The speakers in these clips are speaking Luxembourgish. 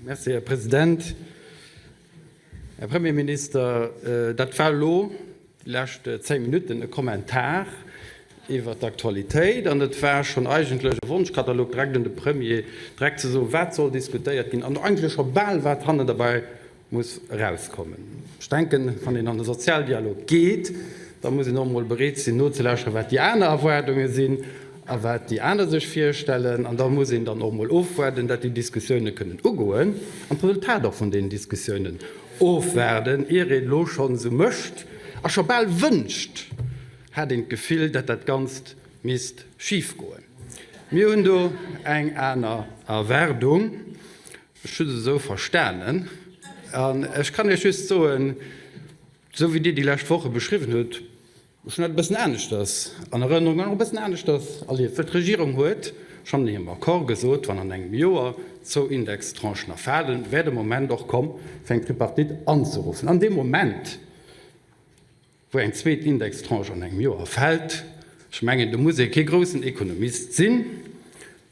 Merci, Här President. Här Premierminister, dat war elo déi lescht 10 Minutten e Kommentar iwwert d'Aktualitéit an et war schonn eigentlech e Wonschkatalog direkt un de Premier, direkt ze soen, wat soll diskutéiert ginn an eigentlech scho bal wat hannen derbäi muss erauskommen. Ech denken, wann een an de Sozialdialog geet, da muss een och emol bereet sinn nozelauschteren, wat déi aner Erwaardunge sinn a wat déi aner sech virstellen. An da muss een dann och emol ofwaarden, datt déi Diskussioune kënnen ugoen an d'Resultat och vun deenen Diskussiounen ofwaarden, ier een elo schonn esou mécht a scho bal wënscht, hat een d'Gefill, datt dat Ganzt misst schifgoen. Mir hunn do eng aner Erwaardung. Ech hu se esou verstanen. An ech kann Iech just soen, esou wéi Dir déi lescht Woche beschriwwen hutt, ech hunn dat e bëssen aneschters an Erënnerung an och e bëssen aneschters erlieft, well d'Regierung huet schonn an hirem Accord gesot, wann an engem Joer zwou Indextranchen erfalen, wär de Moment och komm, fir eng Tripartite anzeruffen. An deem Moment, wou eng zweet Indextranche an engem Joer fält, ech mengen, do muss ee kee groussen Ekonomist sinn,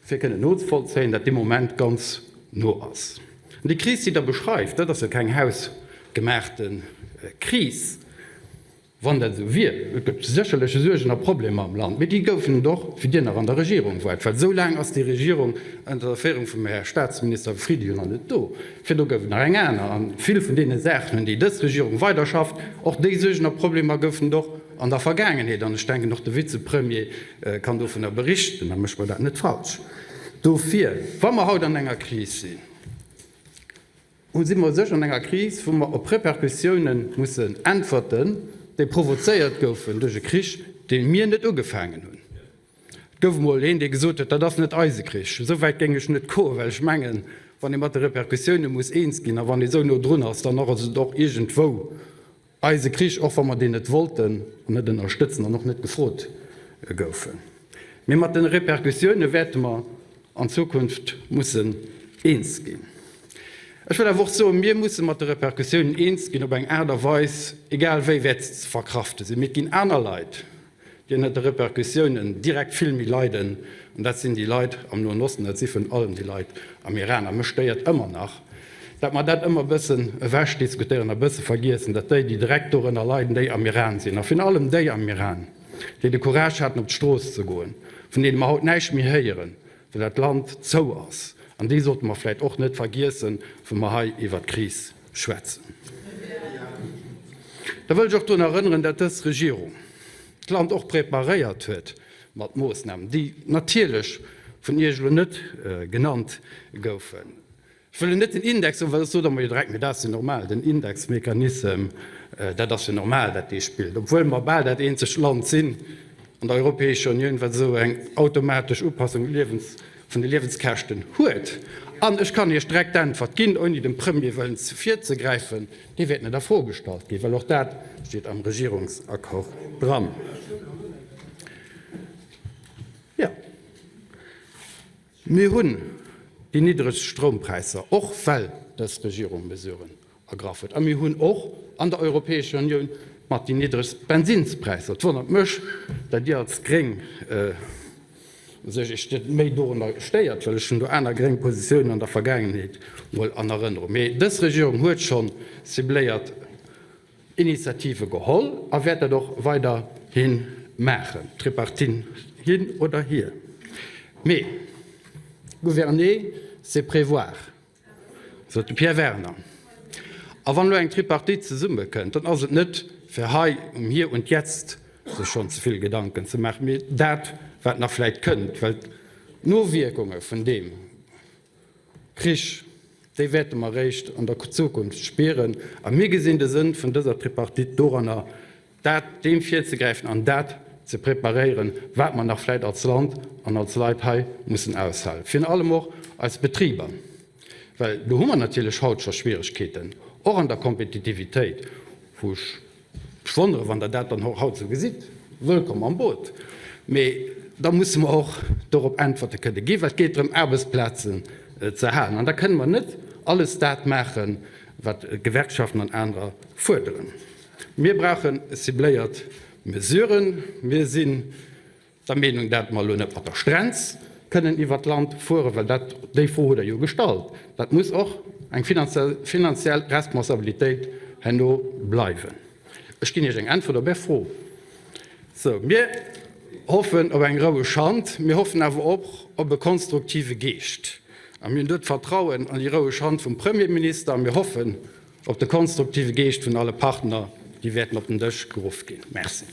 fir kënnen nozevollzéien, datt dee Moment ganz no ass. An déi Kris, déi Der beschreift, dat ass jo keng hausgemaachte Kris, wann dat esou wier. Et gëtt sécherlech Suergen a Problemer am Land, mee déi goufen et och, wéi Dir nach an der Regierung waart, well esou laang ass déi Regierung ënner der Féierung vum Här Statsminister Frieden jo nach net do. Virdu gouf et nach eng aner, an vill vun deene Saachen, un déi dës Regierung weiderschafft, och déi Suergen a Problemer goufen et och an der Vergaangenheet, an ech denken, och de Vizepremier kann dovunner berichten, da mécht mer dat net falsch. Dofir, wa mer haut an enger Kris sinn, si mer u sech an enger Kris, wou mer op Repercussiounen mussen äntwerten, déi provozéiert goufen duerch e Krich, dee mir net ugefaangen hunn. Et gouf emol een, dee gesot huet, dat ass net eise Krich. Esou wäit géing ech net goen, well ech mengen, wann ee mat de Repercussioune muss eens ginn a wann ee sou no drun ass, dann ass et och iergendwou eise Krich, och wa mer deen net wollten an net ënnerstëtzen an och net gefrot goufen. Mee mat de Repercussioune wäerte mer an Zukunft mussen eens ginn. Ech wëll awer och soen, mir musse mat de Repercussiounen eens ginn op eng Aart a Weis, egal wéi wäert se ze verkrafte sinn. Mee et ginn aner Leit, déi ënnert de Repercussiounen direkt vill méi leiden, an dat sinn déi Leit am Noen Osten, dat si virun allem déi Leit am Iran. A mech stéiert ëmmer nach, datt mer dat ëmmer e bëssen ewech diskutéieren a bësse vergiessen, datt déi, déi direkt dorënner leiden, déi am Iran sinn, a virun allem déi am Iran, déi de Courage haten op d'Strooss ze goen, vun deene mer haut näischt méi héieren, well dat Land zou ass. An déi sollte mer vläicht och net vergiessen, wa mer hei iwwert d'Kris schwätzen. Da wëll ech och drun erënneren, dat dës Regierung d'Land och preparéiert huet mat Moosnamen, déi natierlech vun Iech elo net genannt goufen. Ech wëll elo net den Index soen, well soss sot Der mer jo direkt, mee dat ass jo normal, den Indexmechanism, dat ass jo normal, dat dee spillt, obwuel mer bal dat eenzegt Land sinn an der Europäescher Unioun, wat esou eng automatesch Upassung vun de Liewenskäschten huet. An ech kann Iech direkt d'Äntwert ginn, ouni dem Premier wëllen zevirzegräifen, Déi wäert net a Fro gestallt ginn, well och dat steet am Regierungsaccord dran. Jo. Mir hunn déi niddregst Stroumpräisser, och well dës Regierung Mesuren ergraff huet. A mir hunn och an der Europäescher Unioun mat déi niddregst Bensinnspräisser. Et wonnert mech, datt Dir als Gréng sech Iech net méi dorunner stéiert, well ech hunn do aner gréng Positiounen an der Vergaangenheet mol an Erënnerung. Mee dës Regierung huet scho cibléiert Initiative geholl a wäert dat och weiderhi maachen, Tripartite hin oder hier. Mee gouverner, c'est prévoir, sot de Pierre Werner. A wann elo eng Tripartite zesummekënnt, dann ass et net, fir hei um Hier und Jetzt sech schonn ze vill Gedanken ze maachen, mee dat, wat nach vläicht kënnt, well d'Nowierkunge vun deem, Krich, déi wäerte mer eréischt an der Zukunft spieren. A mir gesinn de Sënn vun dëser Tripartite doranner, dat, deem virzegräifen an dat ze preparéieren, wat mer nach vläicht als Land an als Leit hei mussen aushalen, virun allem och eis Betriber, well do hu mer natierlech haut scho Schwieregkeeten, och an der Kompetitivitéit, wou ech Ech wonnere wann Der dat dann och haut esou gesitt. Wëllkomm am Boot. Mee da musse mer och dorop Äntwerte kënne ginn, well et geet drëm, Aarbechtsplazen ze erhalen. An da kënne mer net alles dat maachen, wat d'Gewerkschaften an anerer fuerderen. Mir brauche cibléiert Mesuren. Mir sinn der Meenung, dat mer elo net mat der Strenz kënnen iwwert d'Land fueren, well dat, déi Fro hutt Der jo gestallt, dat muss och. eng finanziell Responsabilitéit herno bleiwen? Ech ginn Iech eng Äntwert op Är Fro. Sou, mir hoffen op eng roueg Hand, mir hoffen awer och op e konstruktive Geescht. A mir hunn do d'Vertrauen an déi roueg Hand vum Premierminister a mir hoffen op de konstruktive Geescht vun alle Partner, déi wäerten op den Dësch geruff ginn. Merci.